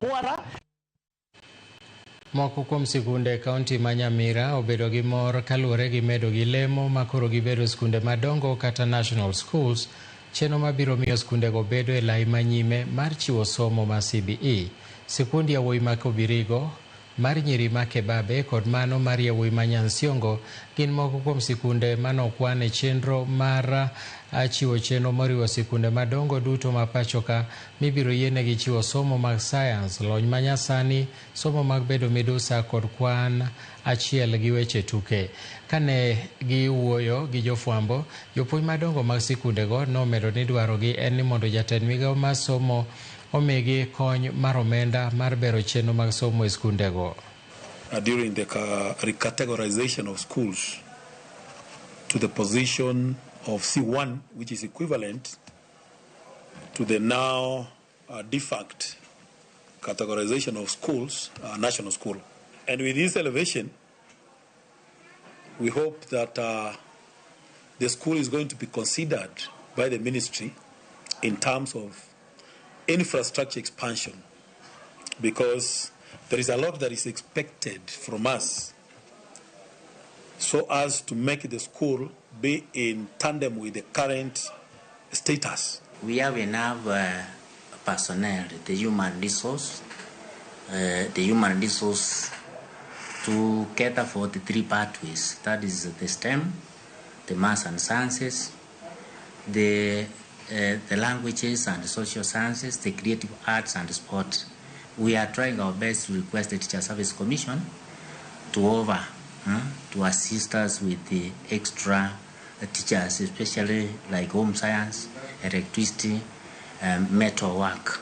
Poorer. Moko kuom sikunde e kaunti ma Nyamira obedo gi mor kaluwore gi medo gi lemo ma koro gibedo skunde madongo kata national schools, chenro mabiro miyo skundego bedo e lai manyime mar chiwo somo ma CBE. Sikund yawuoyi ma Kobirigo, mar nyiri ma Kebabe kod mano mar yawuoyi ma Nyansiongo gin moko kuom sikunde manokwan e chenro mar chiwo chenro moriwo sikunde madongo duto ma pachoka mibiro yienegi chiwo somo mag sayans, lony manyasani, somo mag bedo midusa kod kwan achiel gi weche tuke. Kane giwuoyo gi jofwambo, jopuonj madongo mag sikundego nomedo ni dwarogi en ni mondo jatend migawo mar somo omigi kony mar omenda mar bero chenro mag somo e skundego. During the recategorization of schools to the position of C1, which is equivalent to the now defunct categorization of schools, national school. And with this elevation, we hope that the school is going to be considered by the ministry in terms of infrastructure expansion, because there is a lot that is expected from us so as to make the school be in tandem with the current status. We have enough personnel, the human resource to cater for the three pathways. That is the STEM, the maths and sciences, the languages and social sciences, the creative arts and sport. We are trying our best to request the Teacher Service Commission to over, to assist us with the extra teachers, especially like home science, electricity, metal work.